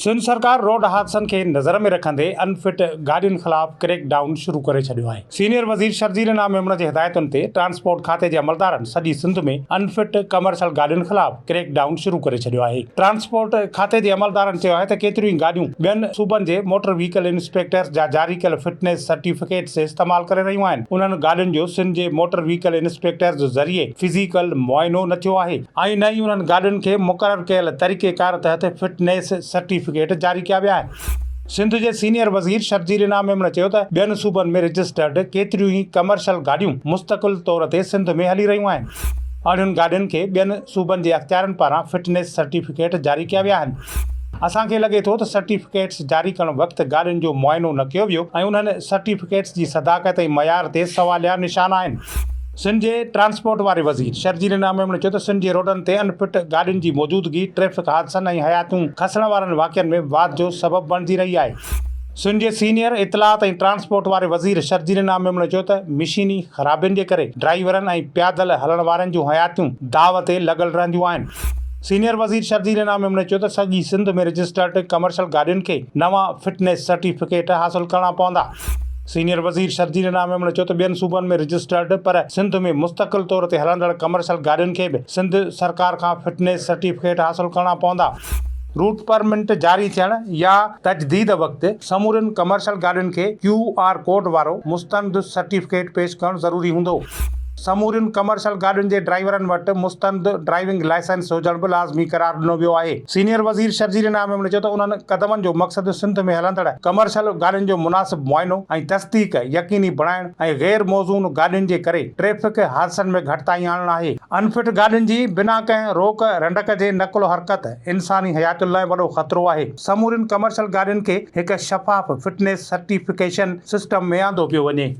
سنڌ سرڪار روڊ حادثن کي نظر ۾ رکندي انفٽ گاڏين خلاف ڪريڪ ڊائون شروع ڪري ڇڏيو آهي. سينيئر وزير شرجيل انعام ميمڻ جي هدايتن تي ٽرانسپورٽ کاتي جي عملدارن سڄي سنڌ ۾ انفٽ ڪمرشل گاڏين خلاف ڪريڪ ڊائون شروع ڪري ڇڏيو آهي. ٽرانسپورٽ کاتي جي عملدارن چيو آهي ته ڪيتريون ئي گاڏيون ٻين صوبن جي موٽر وهيڪل انسپيڪٽرز جا جاري ڪيل فٽنيس سرٽيفڪيٽس استعمال ڪري رهيون آهن، انهن گاڏين جو سنڌ جي موٽر وهيڪل انسپيڪٽرز ذريعي فزيڪل معائنو نه ٿيو آهي. ۽ نه ئي انهن گاڏين کي مقرر ڪيل طريقيڪار تحت فٽنيس سرٽيفڪيٽ جاري ڪيا ويا آهن. سنڌ جي سينيئر وزير شرجيل انعام ميمڻ چيو ته ٻين صوبن ۾ رجسٽرڊ ڪيتريون ئي ڪمرشل گاڏيون مستقل طور تي سنڌ ۾ هلي رهيون آهن. اهڙين گاڏين کي ٻين صوبن جي اختيارين پاران فٽنيس سرٽيفڪيٽ جاري ڪيا ويا آهن. اسان کي لڳي ٿو ته سرٽيفڪيٽس جاري ڪرڻ وقت گاڏين جو معائنو نه ڪيو ويو ۽ انهن سرٽيفڪيٽس جي صداقت ۽ معيار تي سواليا نشان آهن. سنڌ جي ٽرانسپورٽ واري وزير شرجيل انعام ميمڻ چيو ته سنڌ جي روڊن تي انفٽ گاڏين جي موجودگي ٽريفڪ حادثن ۽ حياتيون کسڻ وارن واقعن ۾ واڌ جو سبب بڻجي رهي آهي. سنڌ جي سينيئر اطلاعات ۽ ٽرانسپورٽ واري وزير شرجيل انعام ميمڻ چيو ته مشيني خرابين جي ڪري ڊرائيورن ۽ پيادل هلڻ وارن جون حياتيون داء تي لڳل رهنديون آهن. سينيئر وزير شرجيل انعام ميمڻ چيو ته سڄي سنڌ ۾ رجسٽرڊ ڪمرشل گاڏين کي نوان فٽنيس سرٽيفڪيٽ حاصل ڪرڻا پوندا. سينيئر وزير شرجيل انعام ميمڻ چيو ته ٻين صوبن ۾ رجسٽرڊ پر سنڌ ۾ مستقل طور تي هلندڙ ڪمرشل گاڏين کي به سنڌ سرڪار کان فٽنيس سرٽيفڪيٽ حاصل ڪرڻا پوندا. روٽ پرمٽ جاري ٿيڻ يا تجديد وقت سمورين ڪمرشل گاڏين کي ڪيو آر ڪوڊ وارو مستند سرٽيفڪيٽ پيش ڪرڻ ضروري هوندو. سمورين ڪمرشل گاڏين جي ڊرائيورن وٽ مستند ڊرائيونگ لائسنس هجڻ به لازمي قرار ڏنو ويو آهي. سينيئر وزير شرجيل انعام ميمڻ چيو ته انهن قدمن جو مقصد سنڌ ۾ هلندڙ ڪمرشل گاڏين جو مناسب معائنو ۽ تصديق يقيني بڻائڻ ۽ غير موزون گاڏين جي ڪري ٽريفڪ حادثن ۾ گهٽتائي آڻڻ آهي. انفٽ گاڏين جي بنا ڪنهن روڪ رنڊڪ جي نقل و حرڪت انساني حياتين لاء وڏو خطرو آهي. سمورين ڪمرشل گاڏين کي هڪ شفاف فٽنيس سرٽيفڪيشن سسٽم ۾ آندو پيو وڃي.